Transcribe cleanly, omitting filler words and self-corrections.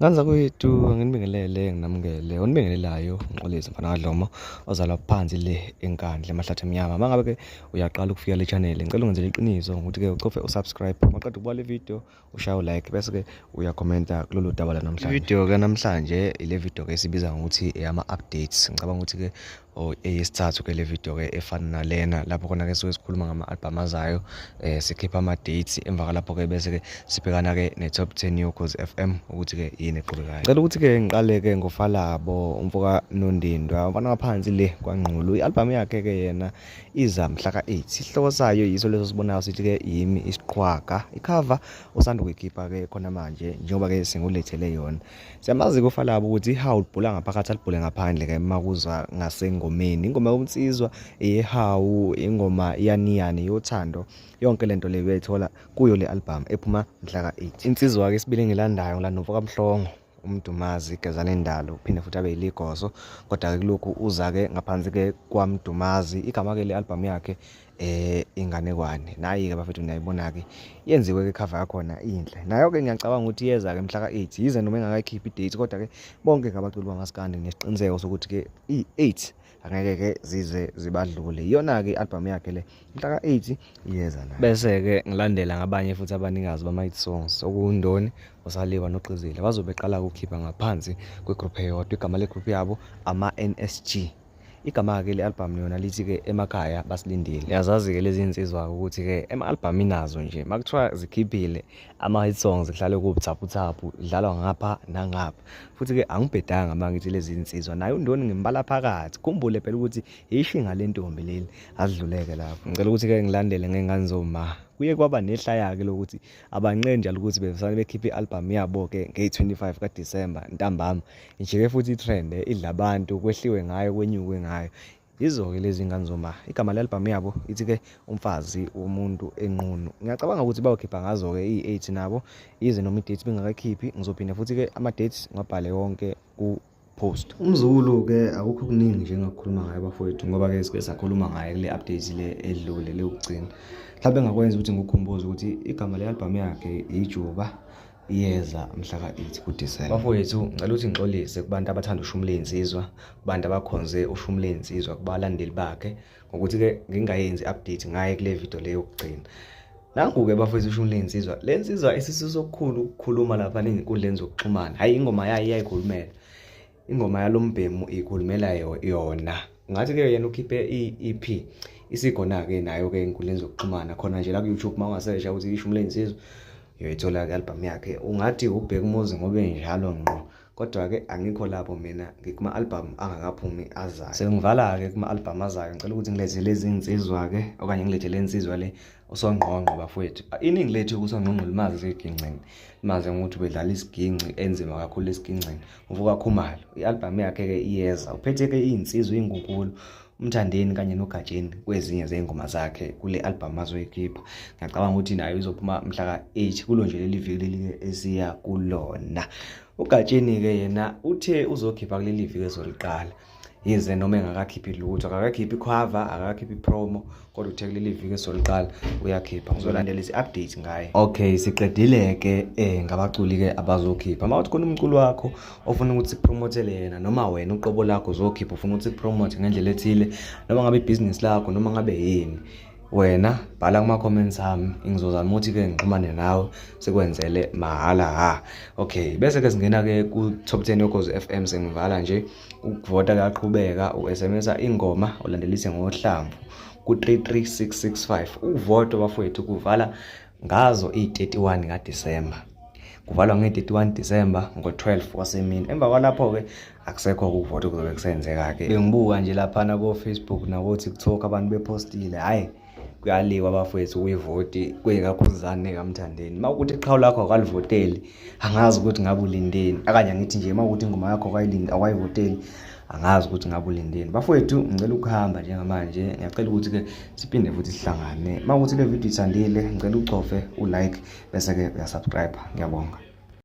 Ngane zakwethu, nginibingelele nginamukele. Onibingelelayo uMxolisi mfana kaDlomo ozalwa phansi le eNkandla emahlathi amnyama. Uma ngabe ke uyaqala ukufika le channel, ngicela ungenzele iqiniso ngokuthi ke ucofe usubscribe. Maqeda ukubuka le video, ushaya ulike bese ke uyakhomenta kulolu daba lanamhlanje. Video ke namhlanje ile video ke esibiza ngokuthi eyama updates. Ngicabanga ukuthi ke or eyesithathu ke le video ke efana nalena lapho khona ke suke sikhuluma ngama-album azayo sikhipha ama-dates emva kwalapho ke bese ke sibhekana ke ne-top 10 yoKhozi FM ukuthi ke yini eqhubekayo. Ngicela ukuthi ke ngiqale ke ngoFalabo umfoka Nondindwa umfana waphansi le kwaNgqulu. I-album yakhe ke yena iza mhla ka-8. Isihloko sayo yiso leso sibonayo sithi ke yimi isiqhwaga. Ikhava usanda ukuyikhipha ke khona manje njengoba ke singulethele yona. Siyamazi-ke uFalabo ukuthi ihawu libhula ngaphakathi alibhule ngaphandle ke uma kuzwa ngasengomeni. Ingoma yobunsizwa, eyehawu, ingoma yaniyani yothando. Yonke lento le uyayithola kuyo le album ephuma mhla ka-8. Insizwa-ke isibili engilandayo ngilanda uMfokaMhlongo, uMdumazi Gezanendalo, uphinde futhi abe yiligoso kodwa-ke kulokhu uza-ke ngaphansi-ke kwaMdumazi. Igama-ke le album yakhe inganekwane. Nayi-ke bafethu niyayibona-ke yenziwe-ke ikhava yakhona inhle. Nayo-ke ngiyacabanga ukuthi iyeza-ke mhla ka-8 yize noma engakayikhiphi i-date kodwa-ke bonke ngabaculi bamaskandi nginesiqiniseko sokuthi-ke i-8 angeke-ke zize zibadlule. Iyona-ke i-album yakhe le mhla ka-8 iyeza nayo. Bese-ke ngilandela ngabanye futhi abanikazi bama-hit songs okuwuNdoni, uSaliwa noGqizile bazobe beqala ukukhipha ngaphansi kwe-group eyodwa. Igama le-group yabo ama-NSG. Igama-ke le-albhamu yona lithi-ke emakhaya basilindile. Uyazazi-ke lezi nsizwa-ke ukuthi-ke ema-albhamini azo nje uma kuthiwa zikhiphile ama-hit songs kuhlale kuwubuthaphuthaphu idlalwa ngapha nangapha. Futhi-ke angibhedanga uma ngithi lezi nsizwa naye uNdoni ngimbala phakathi. Khumbule phela ukuthi ishinga lentombi leli asidluleke lapho. Ngicela ukuthi-ke ngilandele ngey'ngane zoma. Kuye kwaba nehlaya-ke lokuthi abanqeni njalo ukuthi bevesane bekhiphe i-albhamu yabo-ke ngeyi-25 kaDisemba ntambama. Ijike futhi i-trend idla abantu kwehliwe ngayo kwenyukwe ngayo. Yizo-ke lezi ngane zoma. Igama le-albhamu yabo ithi-ke umfazi womuntu enqunu. Ngiyacabanga ukuthi bayokhipha ngazo-ke iyi-8 nabo yize noma i-date bengakakhiphi. Ngizophinda futhi-ke ama-dates ngiwabhale wonke ku-post. Umzukulu-ke akukho okuningi nje engakukhuluma ngaye bafowethu ngoba-ke sike sakhuluma ngaye kule update le edlule le yokugcina. Mhlawumbe engakwenza ukuthi ngikukhumbuze ukuthi igama le-albhamu yakhe iJuba iyeza mhla ka-8 kuDisemba. Bafowethu, ngicela ukuthi ngixolise kubantu abathanda uShumi Lensizwa, kubantu abakhonze uShumi Lensizwa, kubalandeli bakhe ngokuthi-ke ngingayenzi i-update ngaye kule video le yokugcina. Nangu-ke bafowethu uShumi Lensizwa. Le nsizwa isisu sokukhulu ukukhuluma lapha ey'nkundleni zokuxhumana. Hhayi ingoma yayo iyayikhulumela. Ingoma yalo mbhemu ikhulumela yona. Ngathi-ke yena ukhiphe i-EP isikhona-ke nayo-ke ey'nkundleni zokuxhumana khona nje la ku-YouTube uma ungasesha ukuthi iShumi Lensizwa uyoyithola-ke i-album yakhe. Ungathi ubheka umuzi ngoba enjalo ngqo kodwa-ke angikho lapho mina ngikuma-album angakaphumi azayo. Sengivala-ke kuma-album azayo ngicela ukuthi ngilethe lezi nsizwa-ke okanye ngilethe le nsizwa le uSongqongqo bafowethu. Iningi lethu uSongqongqo limazi esigingcini limazi ngokuthi ubedlala isiginci enzima kakhulu esigingcini. Uvuka Khumalo i-album yakhe-ke iyeza uphethe-ke iy'nsizwa iy'ngunkulu uMthandeni kanye noGatsheni kwezinye zey'ngoma zakhe kule album azoyikhipha. Ngiyacabanga ukuthi nayo izophuma mhla ka-8 kulo nje leli viki leli esiya kulona. UGatsheni-ke yena uthe uzokhipha kuleli viki ezoliqala. Yize noma engakakhiphi lutho, akakakhiphi ikhava, akakakhiphi ipromo, kodwa uthe kuleli viki esoliqala uyakhipha. Ngizolandela isi-update ngaye. Okay, siqedile-ke ngabaculi-ke abazokhipha. Uma uthi khona umculo wakho ofuna ukuthi sikupromothele yena noma wena uqobo lakho uzokhipha ufuna ukuthi sikupromote ngendlela ethile noma ngabe ibhizinisi lakho noma ngabe yini wena bhala kuma-comments ami ngizozama ukuthi-ke ngixhumane nawe sikwenzele mahhala ha. Okay, bese-ke singena-ke ku-top 10 yoKhozi FM sengivala nje ukuvota kuyaqhubeka u-SMS-a ingoma ulandelise ngohlamvu ku-33665 ukuvota bafowethu kuvala ngazo iyi-31 kaDisemba kuvalwa nge-31 Disemba ngo-12 wasemini emva kwalapho-ke akusekho ukuvota kuzobe kusenzeka-ke bengibuka nje laphana ko-Facebook nako-TikTok abantu bepostile hhayi kuyaliwa bafowethu kuyivoti kwekakhuzane kaMthandeni uma ukuthi iqhawe lakho akalivoteli angazi ukuthi ngabe ulindeni akanye angithi nje uma ukuthi ingoma yakho akayilindi awayivoteli angazi ukuthi ngabe ulindeni bafowethu ngicela ukuhamba njengamanje ngiyacela ukuthi-ke siphinde futhi sihlangane uma ukuthi le video ithandile ngicela ucofe ulike bese-ke uyasubscribe ngiyabonga.